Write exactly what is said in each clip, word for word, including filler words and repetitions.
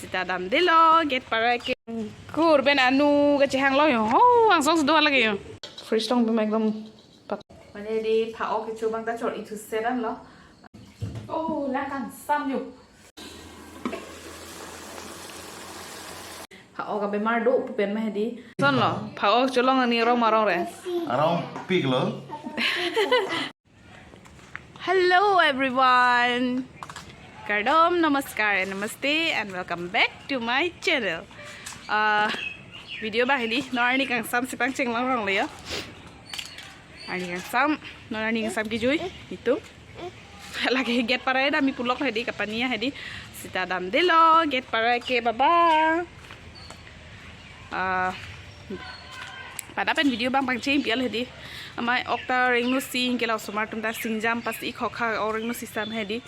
Sita damdelo, gate parai ke. Kur pen anu kachehanglo yo. Ho, angsong si do lagi yo. Fridge along pen ekdom. Mane di pha-ok kecho abang ta chor-ithuset anlo. Oh, la kangsam yo. Pha-ok abemar do pu pen ma hedi. Sonlo, pha-ok cholong ani rong ma rong re. Arong piklo. Hello everyone. Kardom, namaskar and namaste and welcome back to my channel. Uh, video abang hedi, non arni kangsam si pangcheng longlong le yo. Arni kangsam, non arni kangsam kejui, itum. Lake gate parai dam mi pulok hedi, kapania hedi. Sita damdelo, gate parai ke baba. Ah, pada pen video abang pangcheng pial hedi. Amei ok ta rengno si, anke la osomar atum ta singjam pasi khokha ok rengno si sam hedi.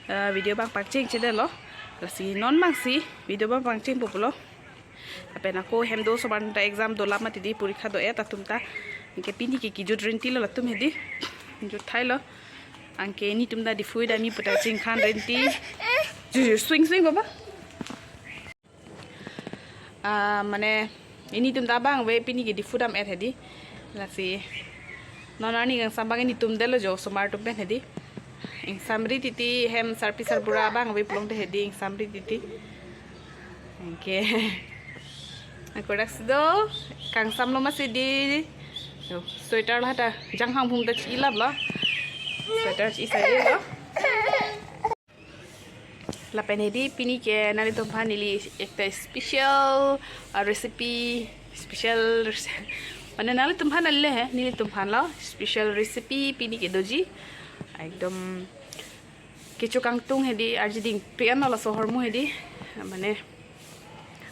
Ah, video abang pangcheng chedelo. Lasi non abang si video abang pangchengpo pulo. Lapen ako hem do osomar atum ta exam do lam mati di, porikha do-et atum ta. Anke pini ke kejut rinti lo latum hedi. Jut thailo. Anke nelitum ta Diphu dam mi puta chingkhan rinti. Ju, ju, swing, swing, baba. Ah, mane, nelitum ta abang ave pini ke Diphu dam-et hedi. Lasi non arni kangsam abang nelitum delo jo osomar atum pen hedi. Ingsamri titi hem sarpi sarbura abang ave pulote hedi ingsamri titi. Anke. Ako dak si do, kangsam lo masi di. Yo, sweater la ta, janghang phum ta chi-ilap lo. Sweater chi-isai lo. Lapen hedi pini ke nanglitum aphan neli ekta special, ah, recipe, special rece-, mane nanglitum aphan ale he, nelitum aphan lo special recipe pini ke doji. Ekdom kecho kangtung hedi, arjiding pen lo laso ahormu hedi. Mane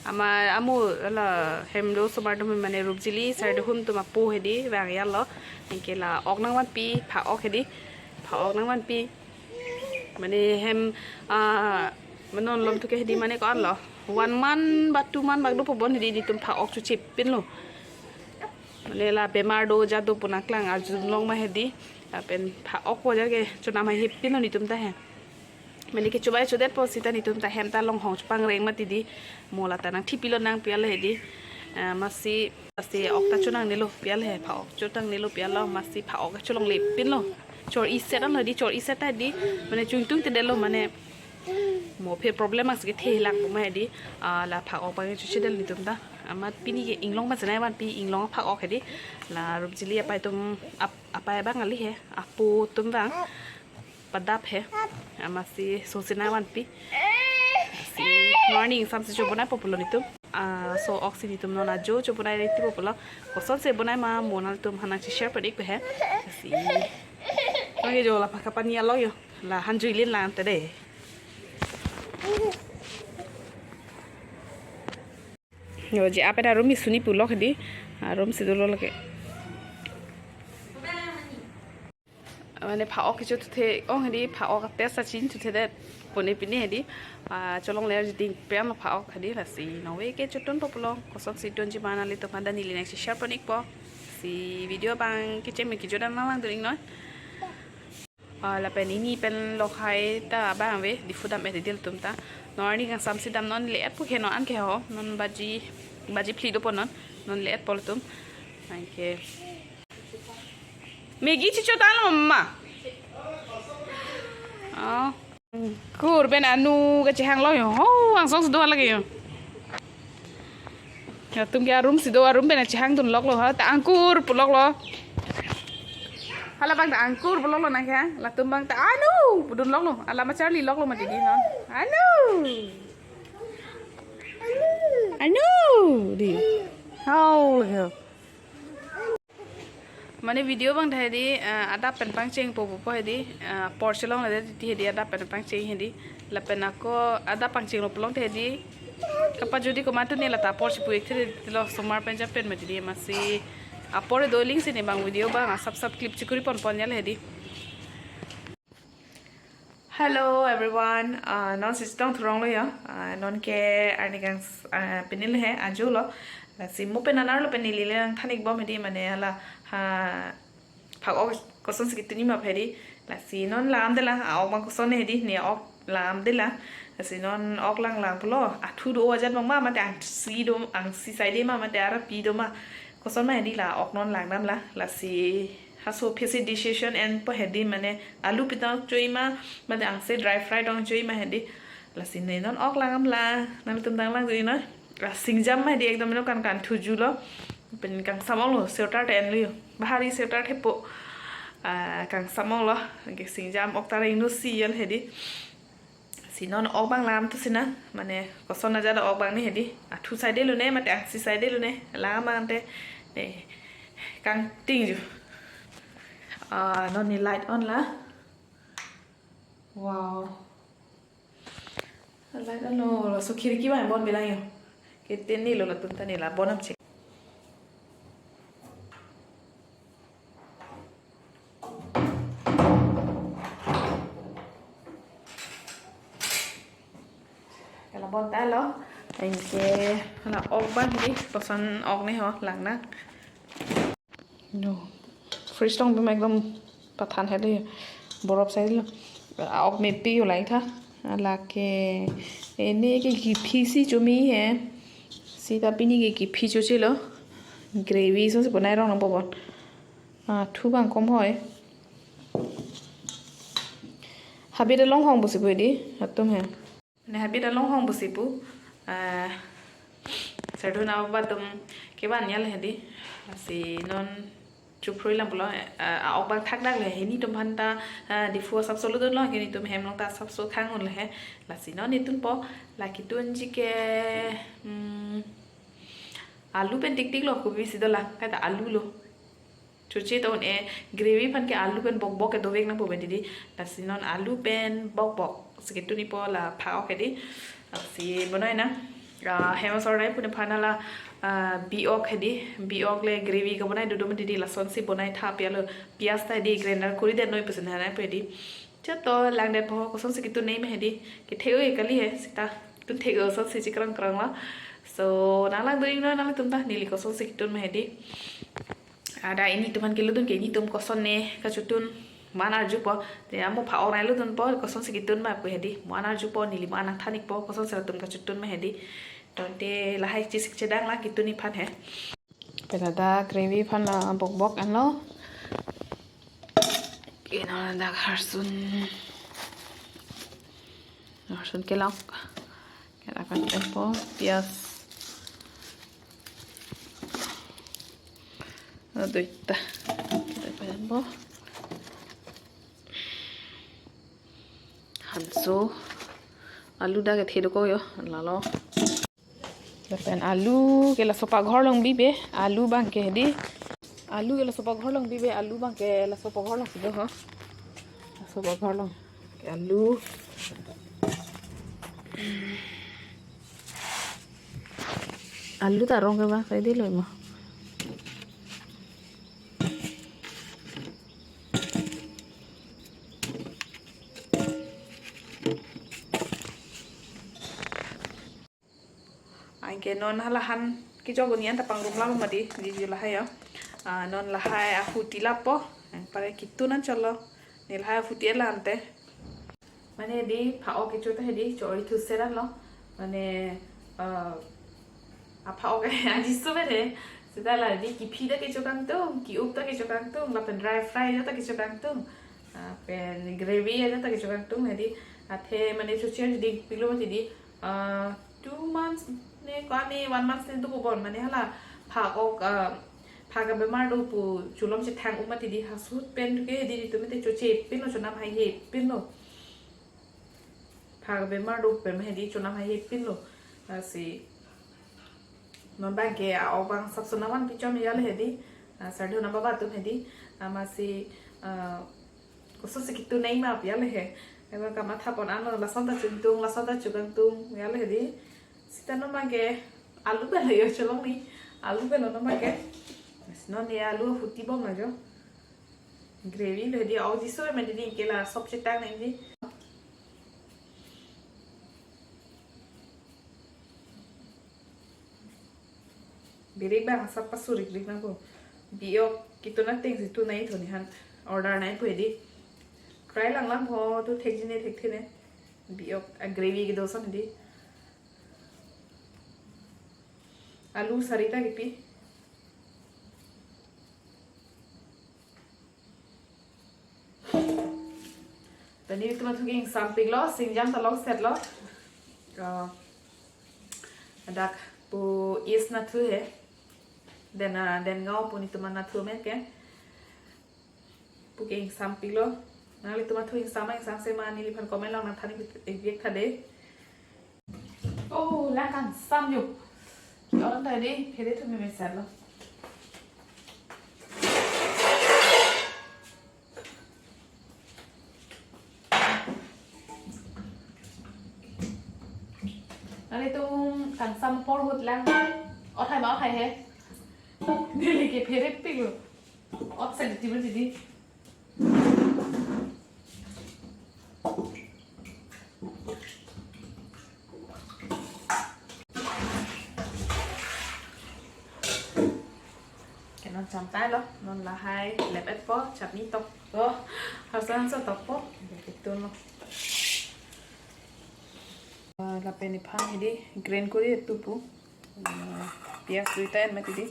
ama amo la hem do osomar atum mane Rupjili, Sardahun atum apo hedi, vang ya lo. Anke la ok nangvanpi, pha-ok hedi. Pha-ok nangvanpi. Mane hem, ah, mane non lom thuke hedi mane ko-an lo. One month ba two month bak dopo bon hedi nelitum pha-ok chochip pinlo. Mane la bemar do jat do pu nangklang arjulong ma hedi. Lapen pha-ok pu ajar ke chonam hahip pinlo nelitum ta he. Mane kecho bai chodetpo sita nelitum ta hem ta longhong chepangreng mati di. Mo la ta nangthipilo nang pial hedi. Ah, masi, masi ok ta chonangnelo pial he, pha-ok chonangnelo pial lo, masi pha-ok cholongle pinlo. Chor-iset anlo di, chor-iset ta di. Mane chungtung te detlo mane mo phe problem aksi kethe lang pu ma hedi. Ah, la pha-ok abang chochedel nelitum ta. Amat pini ke inglong ma chenai vanpi, inglong pha-ok hedi. La Rupjili apai atum ap-, apai abang ali he, apo atum abang padap he. Amasi so chenai vanpi. Si morning sam si chobonaipo pulo nelitum. Ah, so ok si nelitum non ajo chobonai retipo pulo. Kosonsi bonai ma mo nanglitum aphan nangcheshare pon-ikpo he. Si. Lake jo la pha kapani alo yo. La hanjui lin lang te de. Yo, je apen arum isuni pulok hedi. Arum si dolo lake. Mane pha-ok kecho thuthe ong hedi, pha-ok test achin thuthe det. Pone pine hedi. Ah, cholongle arjiding pen lo pha-ok hedi, lasi nonve ke chotunpo pulo. Kosonsi tunji ma nanglitum aphan ta neli nangcheshare pon-ikpo. Si video abang kecheng me kejut an nanglang during non. Ah, lapen neli pen lokhai ta abang ave, Diphu dam-et hedi latum ta. Non arni kangsam si dam, non le-etpo ke non an ke ho, non baji, baji phli dopo non, non le-etpo latum. Anke. Maggi chichotanglo ma. Oh. Kur pen anu kachehanglo yo. Ho, angsong si do lagi yo. Latum ke arum si do, arum pen chehangdun loklo ha. Ta angkur puloklo. Hala abang ta angkur puloklo nang ke. Latum abang ta anu pudun loklo. Hala ma charli loklo mati di non. Anu. Anu di. Hau lagi. Mane video abang ta hedi, eh, adap pen pangchengpo pupo hedi, eh, apor chelongledet titi hedi adap pen pangcheng hedi. Lapen ako adap pangchenglo pulote hedi. Kapajut di komat tu ne la ta apor chepu-ik titi lo, osomar pen jat pen mati di, masi apor do aling si ne abang video abang asap sap clip chekuri ponpon ya le hedi. Hello everyone, ah, non si chetong thuronglo ya, ah, non ke arni kang, ah, pini le he ajo lo, lasi mo pen anerlo pen neli le nangthan-ik bom hedi mane hala ha pha-ok kosonsi ketuni ma hedi, lasi non lam de la, a-ok abang koson hedi, ne ok lam de la, Lasi non ok lang lang pulo, athu do ajat bang ma, mate angsi do, angsi side ma, mate arapi do ma. Koson ma hedi la ok non langdam la, lasi halaso aphisi decision enpo hedi, mane alu pi tong choi ma, mate angse dry fry tong choi ma hedi. Lasi ne non ok langdam la, nangtum dang lang dui no. Ah, singjam ma hedi ekdom no kan kan thuju lo. Pen kangsam ong lo, sweater ta enlo yo. Bahari sweater thepo. Ah, kangsam ong lo. Ke singjam ok ta reng no si yal hedi. Si non ok bang lam tu sina, mane koson aja la ok bang ni hedi. Athu side lo ne, mate angsi side lo ne, lam ante ne kangting ju. Ah, non ne light on la. Wow. Light on lo, laso khirki bang bon bilang yo. Ke teni lo latum ta ne la bonam chek. Kala bon ta lo. Anke la ok bang di, koson ok ne ho, lang na. No. Fridge tong bima ekdom pathan hedi. Borof sai lo. Ah, ok mepi yo lai tha. Lake, eh, ne ke kiphisi chomi he. Sita pini ke kiphi choche lo. Gravy so si bonai rong nang pobon. Ah, thu bang kom hoi. Habit along hong pusi pu di, atum he. Ne habit along hong pusi pu. Ah, sardhona baba atum kevan yal hedi. Lasi non chuphrui lang pulo, ah, ok bang thak dak le he, netum aphan ta, ah, Diphu asapso lo dun lo, ke netum hem along ta asapso khang un le he. Lasi non netum po, la kitun ji ke, hmm, alu pen tik tik lo, kopi si do la, kaita alu lo. Choche ta un-e, gravy aphan ke alu pen bok bok ke dovek nang pu pen di. Lasi non alu pen bok bok. Si kitun ni po la phak ok hedi. Lasi bonai na. Ah, hem asor nai pu nephan la, ah, bi ok hedi. Bi ok le gravy kebonai dodom di di, lason si bonai tha pi alo. Pias ta di grinder kori det noi pusi nang nai pu di. Chato lang det po, koson si kitun nei ma hedi. Kethek-o kali he, sita. Tun thek-o son si chikrang krang lo. So, nang lang dun no, nangtum ta, neli koson si kitun ma hedi. Ada netum aphan kelo dun ke, netum koson ne kachotun, mo-an arju po. Te amo phak ok nai lo dun po, koson si kitun ma pu hedi. Mo-an arju po, neli mo-an nang than ik po, koson si latum kachotun ma hedi. Tangte lahai chesik chedang la kitun ni aphan he. Pen ladak gravy aphan la bok bok anlo. Ke non ladak harsun. Harsun kelok. Kelok an tempo, pias. Aduh, ta. Kita payan po. Hanso. Alu dak kethe do ko yo, lalo. Lapen alu ke laso paghor along bibe, alu bang ke di. Alu ke laso paghor along bibe, alu bang ke laso paghor along si do ho. Laso paghor along. Ke alu. Alu ta rong ke bang sai di lo ma. Anke non hala han kejok un-e an ta pangrum lam ma di, di ju lahai yo. Ah, non lahai ahuti lapo, ang pare kitun an cholo. Ne lahai ahuti la ante. Mane di phak ok kecho ta hedi, chori thu seran lo. Mane, ah, aphak ok aji so bere. Sita la di kiphi ta kecho kangtung, ki-up ta kecho kangtung, lapen dry fry ta kecho kangtung. Ah, pen gravy ta kecho kangtung hedi. Athe mane chocher di pilo mati di. Ah, two months ne ko ani one month ne tu bon mane hala phak ok, ah, phak abemar do pu chulom chethang um mati di, hasut pen tu ke di di tu mete choche pin lo, chonam haihe pin lo. Phak abemar do pen hedi chonam haihe pin lo. Lasi non bang ke a-ok bang sapso nangvan pichom yal hedi. Ah, sardhona baba atum hedi. Amatsi, ah, koson si kitun nei ma pu yal he. Eba kamatha pon ano, lason ta chungtung, lason ta chukangtung yal hedi. Sita non bang ke alu pen lo yo cholong ni. Alu pen lo non bang ke. Non ye alu ahuti bom na jo. Gravy lo hedi, aji so ma di di, ke la sop chetang nang di. Birik bang asap pasurik dik nang ko. Bi ok kitun ateng si tu nai thoni han. Order nai pu hedi. Try lang lang ho, tu thekji ne thekthe ne. Biok a gravy kedo ason hedi. Alu sarita kipi. Tani nelitum athu ke ingsampiklo, singjam ta longsetlo. Ah, dak pu East nathu he. Den, ah, Dengaon pu nelitum anathu amen ke. Pu ke ingsampiklo. Nanglitum athu ingsam ma ingsam se ma neliphan comment along nangthan ik-, ik-, ik tha dei. Oh, la kangsam jo. Ki-ot ta dei, phere thu memesetlo. Nanglitum kangsam apor ahut lang. Ot hai ma ot hai he. Neli ke pherepiklo. Ot sensitive dei. Ke non chamtailo, non lahai lep-etpo, chutney tokpo, harsan so tokpo, itum lo. Ah, lapen nephan hedi grind kori etu pu. Ah, piyaj duita en mati di.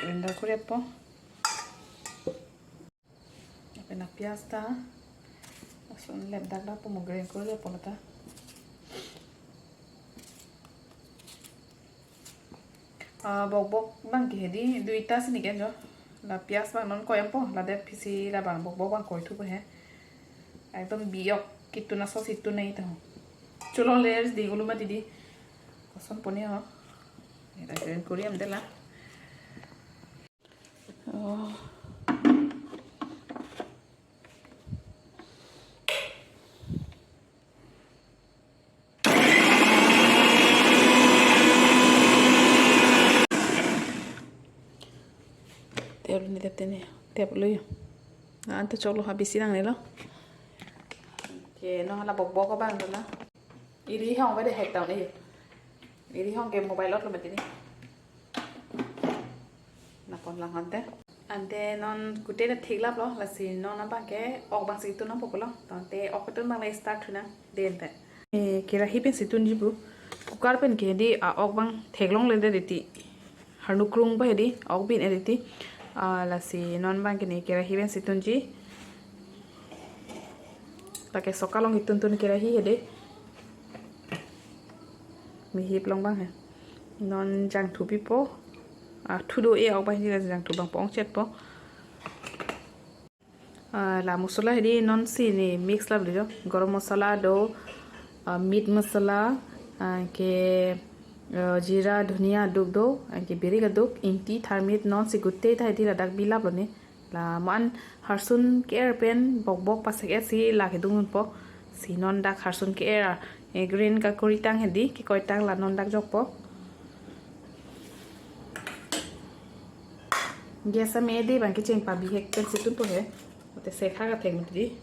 Grinder kori appo. Lapen a piyaj ta lason lep dak dak pu mo grind kori appo lata. Ah, bokbok abang ke hedi duita si nike jo. La piyaj abang non koi appo, ladak pisi labang bokbok abang koi thupo he. Ekdom biok kitun ason si tun nangji ta ho. Cholong layers di uluma didi. Koson pone ho. Ira keren kuriam dela. Oh. Tep ni tep tene, tep lo yo. Ante choklo ha bisi nangnelo. Ke non hala bokbok abang dona. Iri hong bade hek down eh. Iri hong ke mobile otlo mati ni. Napon lang ante. Ante non kute na thik laplo, lasi non abang ke ok abang si tun nangpo pulo. Tangte ok tun abang le start thunang den te. Eh, kerahi pen si tunji pu. Cooker pen ke di a ok abang theklongle de riti. Harnu krung pa hedi, ok bin eriti. Ah, lasi non abang ke ne kerahi pen si tunji. Lake soka along si tuntun kerahi hedi. Mehip along abang he. Non jangthu pipo. Ah, thu do-e ok abang hedi, lasi jangthu abang po-ong chetpo. Ah, la masala hedi non si ne mix lap le jo. Garam masala do, ah, meat masala, ah, ke, ah, jeera, dhania aduk do, ah, ke birik aduk, ingti, tharmit non si gute ta hedi ladak bi laplo ne. La mo-an harsun ke-er pen bokbok pasek-et si la kedun po. Si non dak harsun ke-er, eh, grind kakori tang hedi, kekoi tang la non dak jokpo. Gas ame edi abang kecheng pabihek pen si tunpo he. Ate se kha katheng di.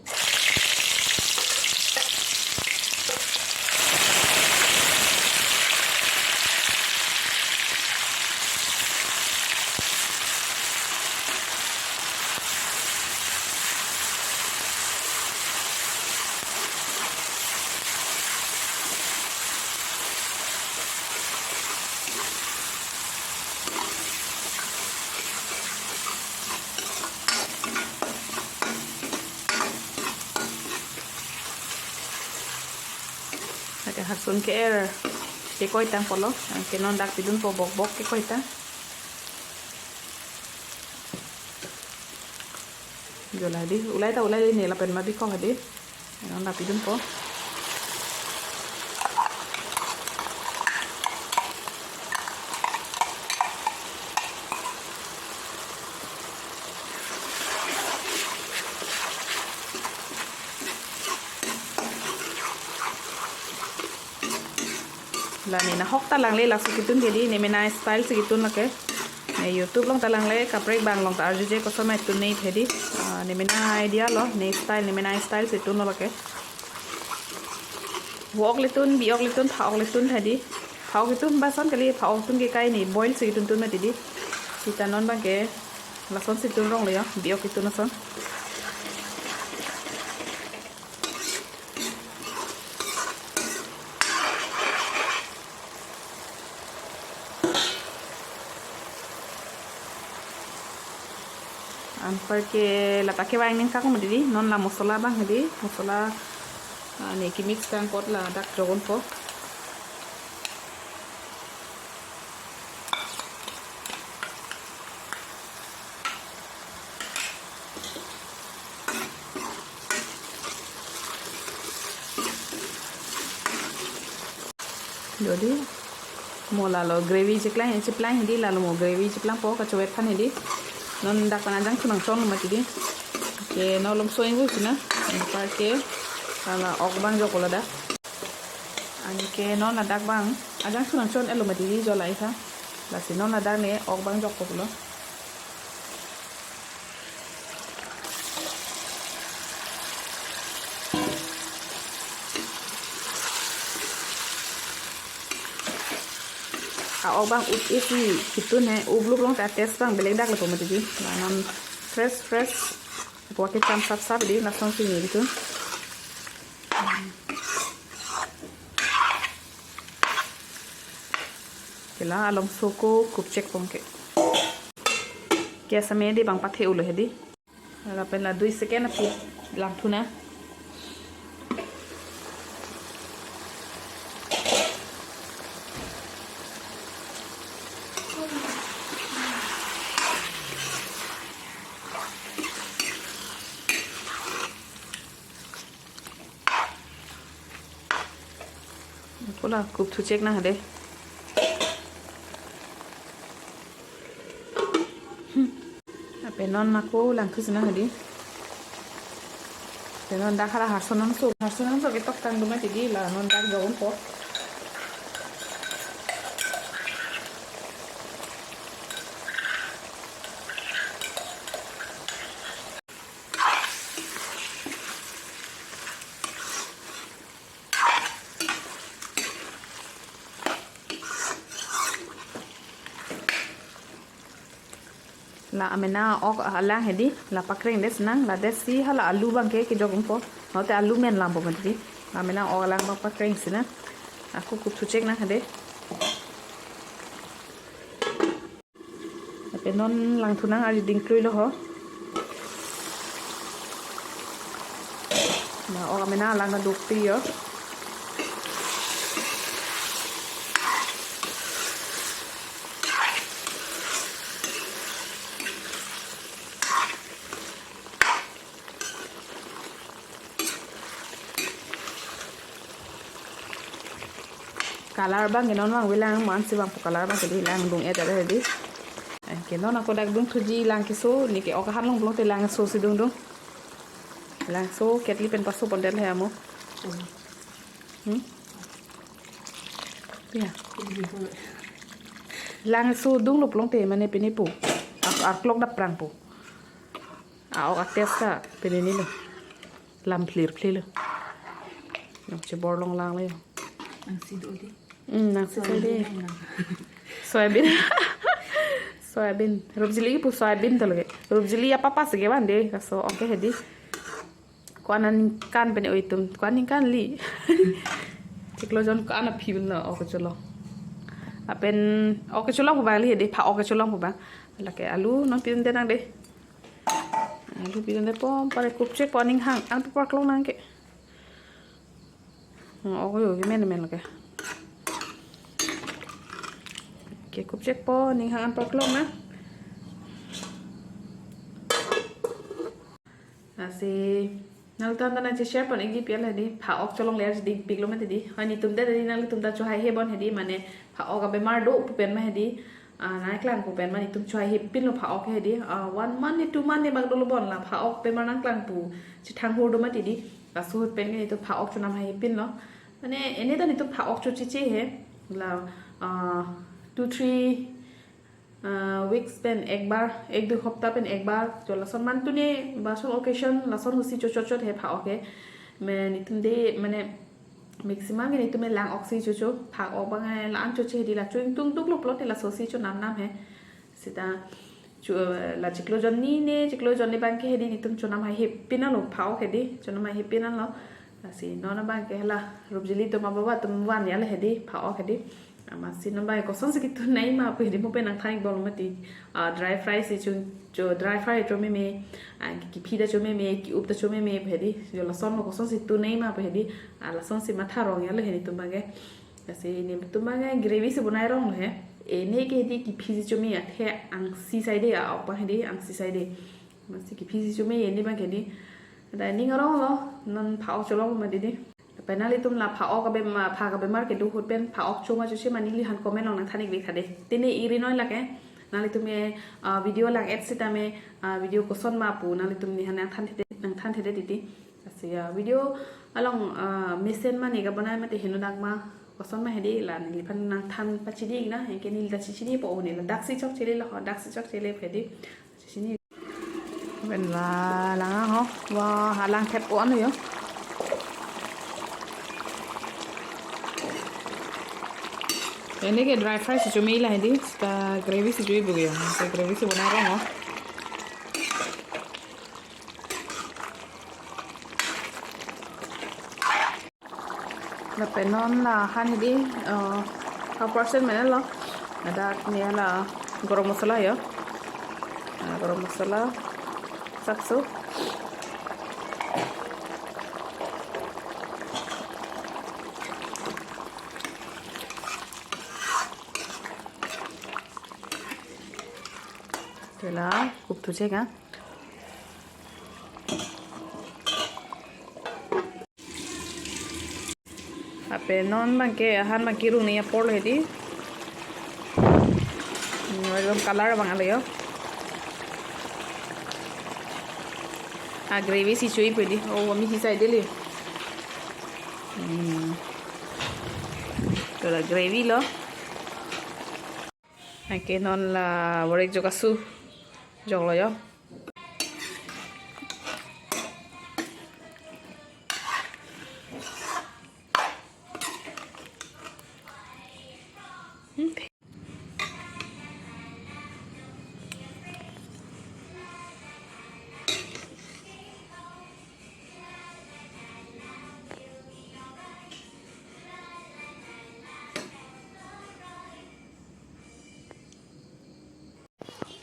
Lake harsun ke-er kekoi tang pulo, ke non dak pidunpo bokbok kekoi tang. Jo la di, ulai ta ulai le ne lapen ma bikok hedi. Non dak pidunpo. La ne nahok ta langle laso kitun ke di, ne mena style si kitun lake. Ne YouTube along ta langle, kaprek abang along ta arjuje koson ma tun ne hedi. Ah, ne mena idea lo, ne style, ne mena style si tunlo lake. Vo-ok le tun, bi-ok le tun, pha-ok le tun hedi. Pha-ok le tun ba ason kali, pha-ok tun ke kai ne boil si tuntun mati di. Sita non abang ke lason si tun rong le yo, bi-ok le tun ason. Anparke lata kevang nangkok mati di, non la masala abang hedi, masala, ah, ne kemix tangkot ladak jok-unpo. Jadi, mo lalo gravy chiklang, chiplang hedi, lalo mo gravy chiplangpo kachovet aphan hedi. Non dak pen ajangthu nangchon mati di. Ke non malomso ingvu sina. Anparke lalo ok abang joklo dak. Anke non ladak abang ajangthu nangchon-etlo mati di, jolai sa. Lasi non ladak ne ok abang joklo. A-ok abang up isi kitun he, uplo pulote a-taste abang beleg dak lapu mati di. La non fresh fresh. Apot kecham sapsap di, lason si ne kitun. Ke la malomso ko kupchekpo ke. Gas ame di bang pathe-ulo hedi. Lapen la dui second aphi langthu nang. Ako la kupthu chek nang hedi. Lapen non ako langthu si nang hedi. Lapen non dak hala harson nangso, harson nangso ketok tangdun mati di, la non dak jok-unpo. La amena ok alang hedi, la pakreng det si nang, la det si hala alu abang ke kejok-unpo, note alu men langpo mati di, la amena ok alang abang pakreng si nang, ako kupthu chek nang hedi. Lapen non langthu nang, arju dingkluilo ho. La ok amena alang ta dukti yo. Color abang ke non abang avelang, mansi vangpo color abang ke di, lang dung-et ada di. Eh, ke non ako dak dungthuji, lang keso, ne ke ok ahan long pulote lang keso si dungdung. Langso ketli pen paso pondet he amo. Hmm? Ya. Langso dunglo pulote mane pine pu. Ar-, arklok dap prangpo. A-ok a-taste ta pine nilo. Lam phlir phlir lo. Nang chebor longlanglo. Nangsi do di. Hmm, nangsi do di. Soybean. Soybean. Rupjili pu soybean to lage. Rupjili apa pas ke ban de. Laso ok hedi. Ko-an aningkan pen oi atum. Ko-an aningkan li. Chiklo jon ko-an aphi lo ok cholong. Lapen ok cholong pu abang li hedi, pha-ok cholong pu abang. Lake alu non pidunde nang de. Alu pidunde pom pare kupchekpo aning hang, an paklong nang ke. Hmm, ok yo, ke men men ke. Ke kupchekpo aning hang an paklong nang. Lasi nanglitum aphan ta nangche-share pon-ikji pi hedi, pha-ok cholongle arju dingpiklo mati di. Hoi netum ta di, nanglitum ta chohaihe bon hedi, mane pha-ok abemar do pu pen ma hedi, ah, nangklang pu pen ma netum chohaihepinlo pha-ok hedi. Ah, one month ne two month ne bang dolo bon la pha-ok bemar nangklang pu chethang hur do mati di. Laso ahut pen ke netum pha-ok chonam haihepinlo. Mane ene ta netum pha-ok chocheche he. La, ah, two three ah, weeks pen ekbar, ek dui hopta pen ekbar, jo lason mantune, ba lason occasion, lason ahut si chochot chot he pha-ok he. Me netum de, mane, maximum ke netum lang-ok si chocho, pha-ok abang la-an choche hedi, la cho-ingtung duklo pulote laso si chonam nam he. Seta, chu-, la chiklo jon ni ne, chiklo jon ni abang ke hedi netum chonam haihepin lo, pha-ok hedi, chonam haihepin lo. Lasi non abang ke hala, rupjili atum ababa atum van ya le hedi, pha-ok hedi. Amatsi non abang kosonsi kitun nangji ma pu hedi mo pen nangthan-ik bom mati. Ah, dry fry si chun cho, dry fry cho meme, ah, kiphi ta cho meme, ki-up ta cho meme pu hedi. Jo lason mo kosonsi tun nangji ma pu hedi. Ah, lasonsi matha rong ya lo hedi tum abang ke. Lasi netum abang ke gravy si bonai rong lo he. Ene ke hedi kiphi si cho me athe angsi sai de, a-ok abang hedi angsi sai de. Amatsi kiphi si cho me ene abang ke hedi. Dak ning arong lo, non pha-ok cholong ma hedi. Pen nanglitum la pha-ok abe ma, pha abe mar kedo ahut pen pha-ok cho ma cho si ma neli han comment along nangthan-ik vek tha de. Te ne iri noi lake. Nanglitum ke, ah, video lang-et sitame, ah, video koson ma pu nanglitum ne han nangthan thede, nangthan thede titi. Lasi ya video along, ah, mesen ma ne kabonai mate heno dak ma koson ma hedi la neliphan nangthan pachini-ik nang, anke neli ta chechinipo, o ne ladak si chokche le lo, dak si chokche le hedi. Chechini. Pen la lang ho. Wah, halang thep on yo. Ene ke dry fry si cho me la hedi, seta gravy si cho-ik pu yo. Seta gravy si bonai rong ho. Lapen non la han hedi, eh, half percent mena lo. Ladak ne la garam masala yo. Ah, garam masala. Sakso. Te la, cook thu chek ha. Lapen non abang ke, ahan abang ke rung ni apor lo hedi. Hmm, ekdom color abang alo yo. Ah, gravy si cho-ik pu hedi. Oh, ami si sai de le. Hmm. To la gravy lo. Anke non la vorek jo kasu jok lo yo.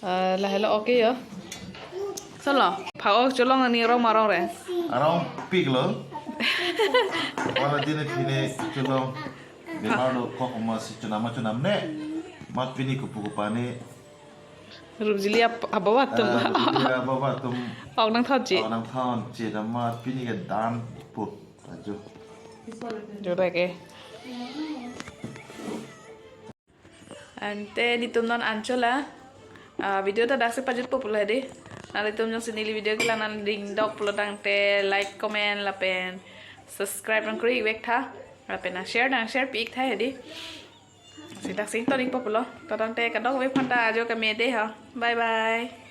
Eh, lahelo okay yo. Solo, pha-ok cholong ani rong ma rong re. Arong pik lo. Wala dine phine cholong. Bemar lo kok ma si chonam ma chonam ne. Mat pini kupu kupa ne. Rupjili ap-, ababa atum. Ah, rupjili ababa atum. Ok nangthon che. Ok nangthon che, dam mat pini ke dan pu. Ajo. Jodai ke. Ante netum non anchot la, ah, video ta daksi pajutpo pulo hedi. Nanglitum jongsi neli video kelang nangding dok pulo tangte like, comment lapen subscribe nangkori-ik vek tha. Lapen nang share, nang share pi-ik tha hedi. Si daksi ington-ikpo pulo. To tangte kadokave aphanta ajo keme de ho. Bye bye.